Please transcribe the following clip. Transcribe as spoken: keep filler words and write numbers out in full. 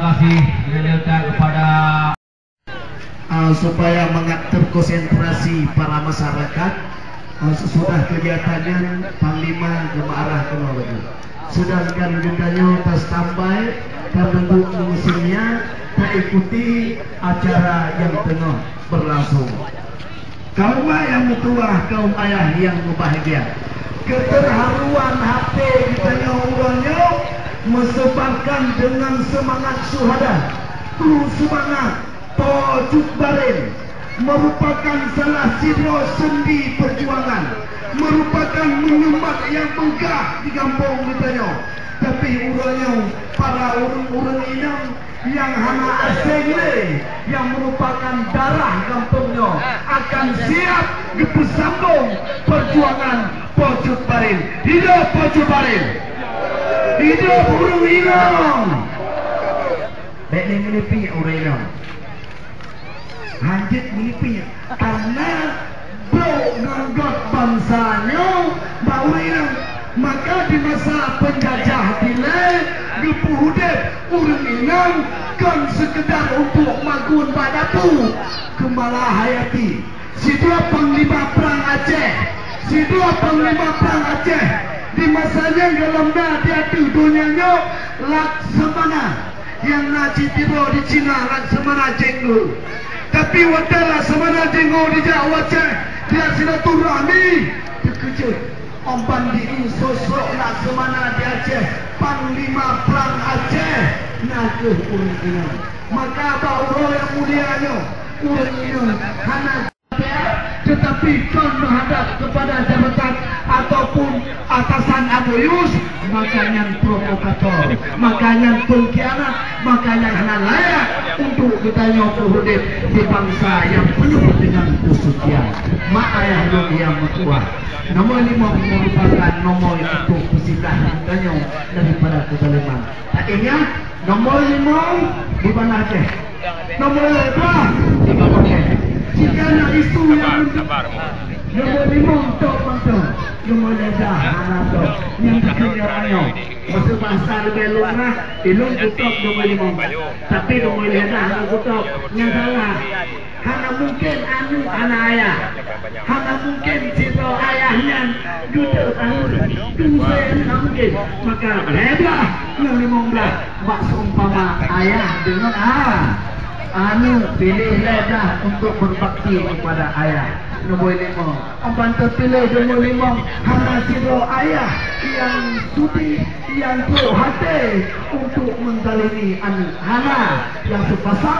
Terima kasih dilanjutkan kepada, ah, supaya mangat terkonsentrasi para masyarakat, ah, sesudah kegiatan nyan, Panglima geumeuarah keunoe laju. Sedangkan geutanyoe ta-standby, tameunduek meunyoe taikuti acara nyang teungoh berlangsung. Kaum ayah meutuwah, kaum ayah nyang mubahgia, keuterharuan hati geutanyoe uroe nyoe meuseubarkan deungon seumangat syuhada, kru seumangat Po Cut Barin, meurupakan salah sidroe sendi peujuangan, meurupakan meunyeumbat nyang beugah di gampông geutanyoe. Tapi uroe nyoe, para ureuëng-ureuëng inong nyang hana aséng lé, nyang meurupakan darah gampông nyoe, akan siab geupeusambong peujuangan Po Cut Barin. Hidup Po Cut Barin! Hidup ureuëng inong! Bék lé meunipi ureuëng inong. Hanjeuet meunipi, kareuna brok ngon göt bansa nyoe bak ureuëng inong. Maka di masa peunjajah dilée geupeuudép ureuëng inong kon seukeudar untuk magun bak dapu, Keumalahayati. Sidroe panglima prang Aceh, sidroe panglima prang Aceh di masa nyan gohlom na di ateueh donya nyoe Laksamana. Nyang na cit sidroe di Cina, Laksamana Jenggo. Tapi watée Laksamana Jenggo jijak u Aceh, jijak silaturahmi, teukeujot. Óh ban di sosok Laksamana di Aceh, panglima prang Aceh, na kheueh ureuëng inong. Maka bak uroe nyang mulia nyoe, ureuëng inong hana Teutapi kon meuhadab keupada jabatan ataupun atasan Abu Yus, maka nyan provokator, maka nyan peungkhianat, maka nyan hana layak untuk geutanyoe peuudép di bansa nyang penuh dengan keusucian. Mak ayah lôn nyang meutuwah, nomor limong merupakan nomor untuk peusidah geutanyoe daripada keuzaliman. Taingat, nomor limong di Banda Aceh. Nomor lhèe blah di Banda Aceh. Jika na isu nyang sabar, sabar. Nomor limong top mantong, nomor lhèe blah hana top. Nyang takheun nyoe nyoe. Maksud bahasa leubeh lumrah, ilong kutop nomor limong. Tapi nomor lhèe blah hana kutop. Nyang salah. Hana mungken aneuk hana ayah. Hana mungken sidroe ayah nyan geudeuh aneuk. Dusé hana mungken. Maka lhèe blah ngon limong blah bak seumpama ayah deungon a-, aneuk piléh lhèe blah untuk berbakti kepada ayah. Nomor limong. Ban teupiléh nomor limong hana sidroe ayah nyang sudi, nyang trok até untuk menzalimi aneuk. Hana nyang seupasang.